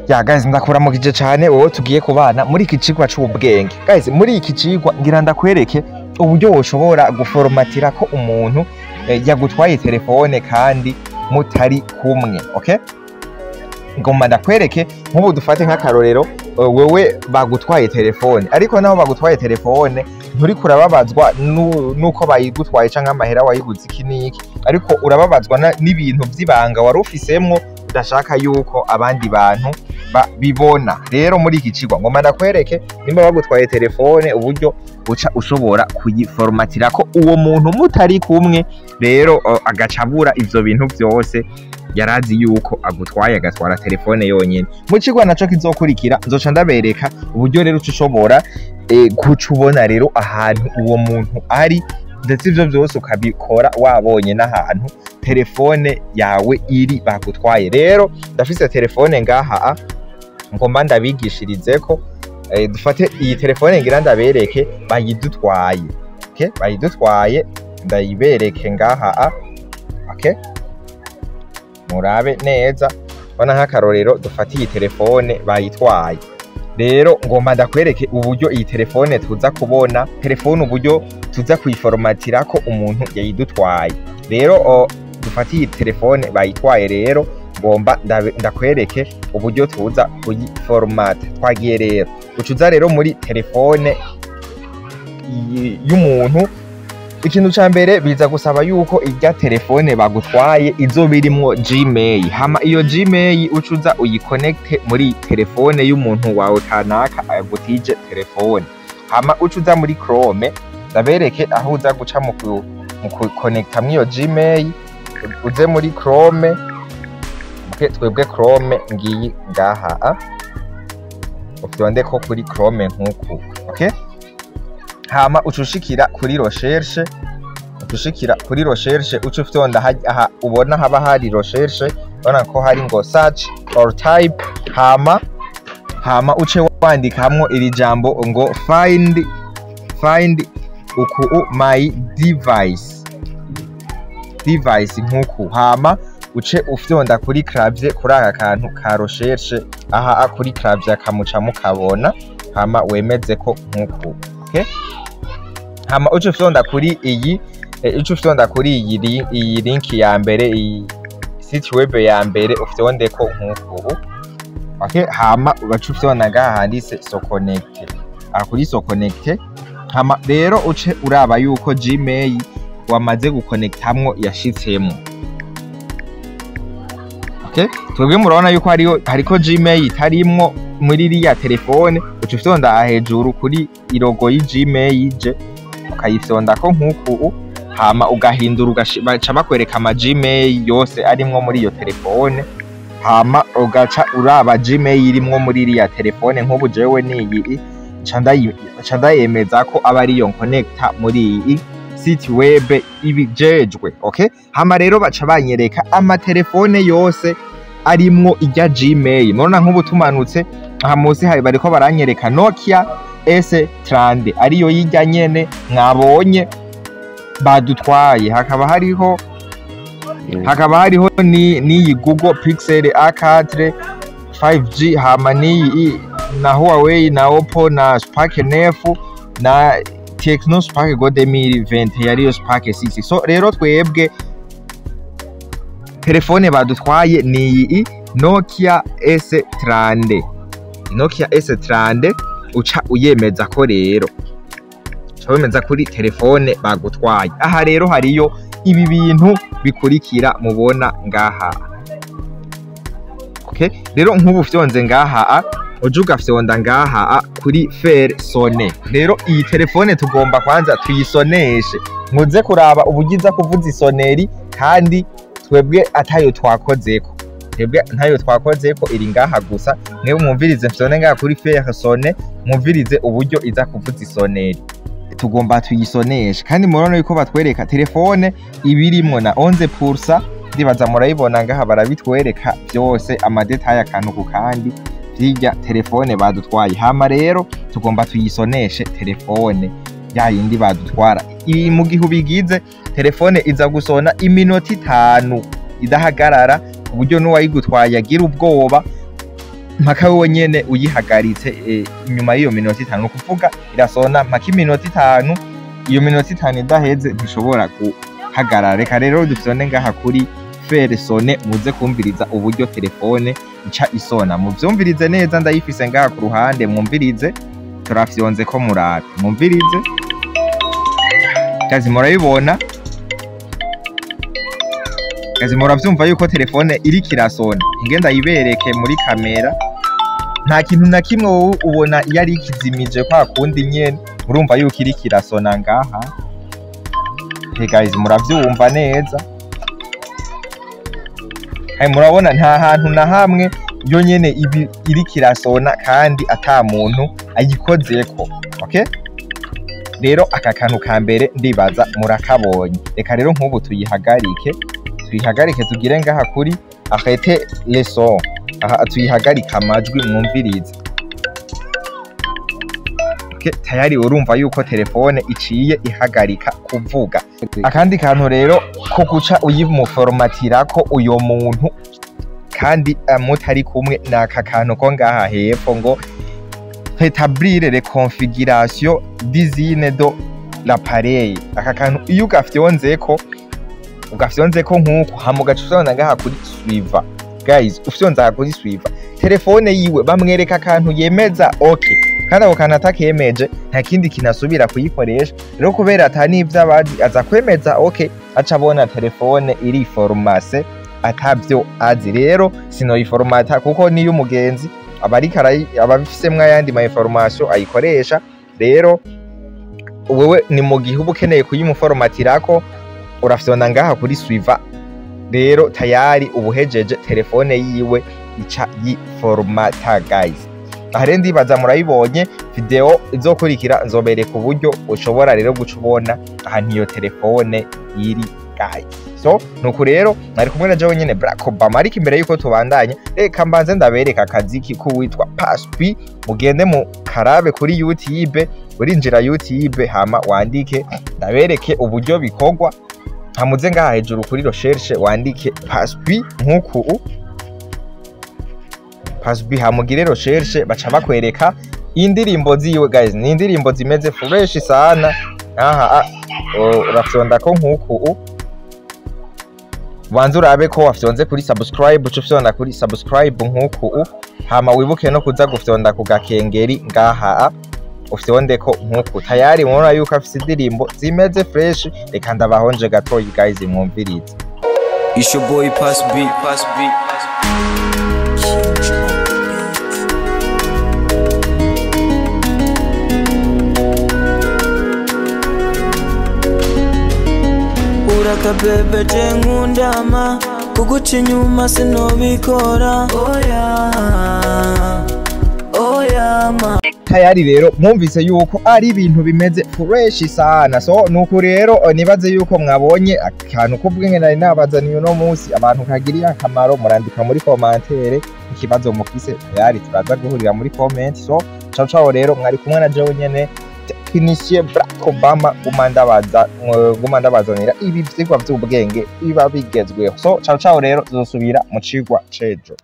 Ya guys, ndakuramukije cyane wowe tugiye kubana muri iki cigwa c'ubwenge. Guys, muri iki cigwa ngira ndakwereke uburyo woshobora guforomatira ko umuntu yagutwaye telefone kandi mutari kumwe, okay? Ngomba ndakwereke nk'ubu dufate nk'akarorero, wewe bagutwaye telefone, ariko naho bagutwaye telefone nturi kurababazwa nuko bayigutwaye canke amahera wayiguze iki n'iki, ariko urababazwa n'ibintu vy'ibanga wari ufisemwo udashaka yuko abandi bantu babibona. Rero muri iki cigwa ngomba ndakwereke nimba bagutwaye telefone uburyo uca ushobora kuyiforomatirako uwo muntu mutari kumwe, rero agaca abura ivyo bintu vyose yarazi yuko agutwaye, agatwara telefone yonyene. Mu cigwa naco kizokurikira nzoca ndabereka uburyo rero uca ushobora guca ubona rero ahantu uwo muntu ari, ndetse ivyo vyose ukabikora wabonye n'ahantu telefone yawe iri bagutwaye. Rero ndafise telefone ngaha ngomba ndabigishirizeko. Dufate iyi telefone ngira ndabereke bayidutwaye, okay? Bayidutwaye ndayibereke ngaha, okay? Murabe neza, bona nk'akarorero dufate iyi telefone bayitwaye. Rero ngomba ndakwereke uburyo iyi telefone tuza kubona telefone, uburyo tuza kuyiforomatirako umuntu yayidutwaye. Rero dufate iyi telefone bayitwaye, rero ngomba ndakwereke uburyo tuza kuyiforomata. Twagiye rero, ucuza rero muri telefone y'umuntu. Ikintu ca mbere biza gusaba yuko irya telefone bagutwaye izoba irimwo Gmail, hama iyo Gmail ucuza uyikonekte muri telefone y'umuntu wawe kanaka agutije telefone, hama ucuza muri Chrome. Ndabereke aho uza guca mu kukonekta mw'iyo Gmail. Uze muri Chrome, okay, twebwe Chrome ngiyi ngaha, ufyondeko kuri Chrome nkuku, okay? Hama ucushikira kuri recherche, ucushikira kuri recherche, uca ufyonda aha ubona haba hari recherche, ubona ko hari ngo search or type, hama uce wandikamwo iri jambo ngo find uku my device nkuku, hama uce ufyonda kuri clavier kuri aka kantu ka recherche aha kuri clavier kamuca mukabona, hama wemeze ko nkuku, okay? Hama uce ufyonda kuri iyi, uce ufyonda kuri iyi link ya mbere, iyi site web ya mbere ufyondeko nkuku, okay? Hama ugaca ufyonda ngaha handitse so connect, aha kuri so connect. Hama rero uce uraba yuko Gmail wamaze gukonectamwo yashitsemo, okay? Twebwe murabona yuko hariko Gmail itarimwo muri iriya telefone. Uca ufyonda hejuru kuri irogo y'Gmail je ukayifyondako nkuku, hama ugahindura, baca bakwereka ama Gmail yose arimwo muri iyo telefone, hama ugaca uraba Gmail irimwo muri iriya telefone. Nk'ubu jewe niyi nca ndayemeza ko aba ariyo nkonecta muri iyi site web ibijejwe, okay? Hama rero baca banyereka amatelefone yose arimwo irya Gmail. Murabona nk'ubu tumanutse aha munsi hari bariko baranyereka Nokia S30 ariyo yirya nyene mwabonye badutwaye, hakaba hariho ni Google Pixel A4 5G, hama niyi na Huawei na Oppo na Spark 9 na Tecno Spark Go 2020 yariyo Spark 6. So rero twebwe telefone badutwaye ni iyi Nokia S30, Nokia S30. Uca uyemeza ko rero uca wemeza kuri telefone bagutwaye. Aha rero hariyo ibi bintu bikurikira mubona ngaha, okay? Rero nk'ubu fyonze ngaha, uje ugafyonda ngaha kuri faire sonner. Rero iyi telefone tugomba kwanza tuyisoneshe, muze kuraba ubugiza kuvuza isoneri kandi twebwe atayo twakozeko, twebwe ntayo twakozeko, iri ngaha gusa. Niba mwumvirize, mfyonde ngaha kuri faire sonner, mwumvirize uburyo iza kuvuza isoneri. Tugomba tuyisoneshe kandi murabona yuko batwereka telefone ibirimwo na 11%, ndibaza murayibona ngaha, barabitwereka byose ama détails akantu ku kandi vy'irya telefone badutwaye. Hama rero tugomba tuyisoneshe telefone ya yindi badutwara. Ibi mu gihe ubigize, telefone iza gusona iminota 5 idahagarara, ku buryo n'uwayigutwaye agira ubwoba. mpaka wowe nyene uyihagaritse inyuma y'iyo minota 5. Kuvuga irasona mpaka iminota 5, iyo minota 5 idaheze ntishobora guhagarara. Reka rero dufyonde ngaha kuri faire sonner, muze kumviriza uburyo telefone ica isona. Muvyumvirize neza, ndayifise ngaha ku ruhande, mwumvirize. Turafyonze ko murabe, mwumvirize kazi, murabibona kazi, muravyumva yuko telefone iriko irasona. Ingenda yibereke muri kamera, nta kintu na kimwe wowe ubona yari ikizimije kwa kundi nyene, urumva yuko iriko irasona ngaha. Hey guys, muravyumva neza? Hey, murabona nta hantu na hamwe yo nyene ibi iriko irasona kandi ata muntu ayikozeko. Okay, rero aka kantu ka mbere ndibaza murakabonye. Reka rero nk'ubu tuyihagarike, tugire ngaha kuri arrêter les sons, aha tuyihagarika amajwi, mwumvirize. Okay, tayari urumva yuko telefone iciye ihagarika kuvuga. Akandi kantu rero ko guca uyimuforomatirako uyo muntu kandi mutari kumwe, ni aka kantu ko ngaha hepfo ngo rétablir les configurations d'usine de l'appareil. Aka kantu iyo ugafyonzeko nk'uko, hama ugaca ufyonda ngaha kuri suivant. Guys, ufyonza aha kuri suivant, telefone yiwe bamwereka akantu yemeza okay, kandi ako kantu atakemeje nta kindi kintu asubira kuyikoresha. Rero kubera ata n'ivyo abazi, aza kwemeza okay, aca abona telefone iri formatée atavyo azi. Rero sinoyiformata kuko niyo umugenzi aba ariko aba abifisemwo ayandi ma information ayikoresha. Rero wewe ni mu gihe uba ukeneye kuyimuformatirako, urafyonda ngaha kuri suivant. Rero tayari ubuhejeje, telefone yiwe ica yiformata guys. Aha rero ndibaza murayibonye. Video izokurikira nzobereka uburyo ushobora rero guca ubona ahantu iyo telefone iri guys. So nuko rero nari kumwe na jewe nyene Barack Obama, ariko imbere yuko tubandanya reka mbanze ndabereka akaziki k'uwitwa Paspi. Mugende mu karabe kuri YouTube, urinjira YouTube hama wandike, ndabereke uburyo bikorwa. Hamuze ngaha hejuru kuri recherche wandike Paspi nk'uku, Paspi, hamugire recherche, baca bakwereka indirimbo ziwe guys. Ni indirimbo zimeze fresh sana. Aha urafyonda ko nk'uku, banza urabe ko wafyonze kuri subscribe, uca ufyonda kuri subscribe nk'uku, hama wibuke no kuza gufyonda ku gakengeri ngaha, ufyondeko nk'uku. Tayari mubona yuko afise indirimbo zimeze fresh. Reka ndabahonje gatoyi guys, mwumvirize. It's your boy Pass B, Pass B. Huge on the beat. Urakabebe je nkundama, kuguca inyuma sinobikora, oya oya ma. Tayari rero mwumvise yuko ari ibintu bimeze fresh sana. So nuko rero nibaze yuko mwabonye akantu k'ubwenge nari nabazaniye uno munsi, abantu kagiriye akamaro. Murandika muri commentaire ikibazo mufise, tayari turaza guhurira muri comment. So ciao ciao, rero mwari kumwe na jewe nyene technicien Barack Obama, guma ndabazanira ibi vyigwa vy'ubwenge biba bigezweho. So ciao ciao, rero tuzosubira mu cigwa c'ejo.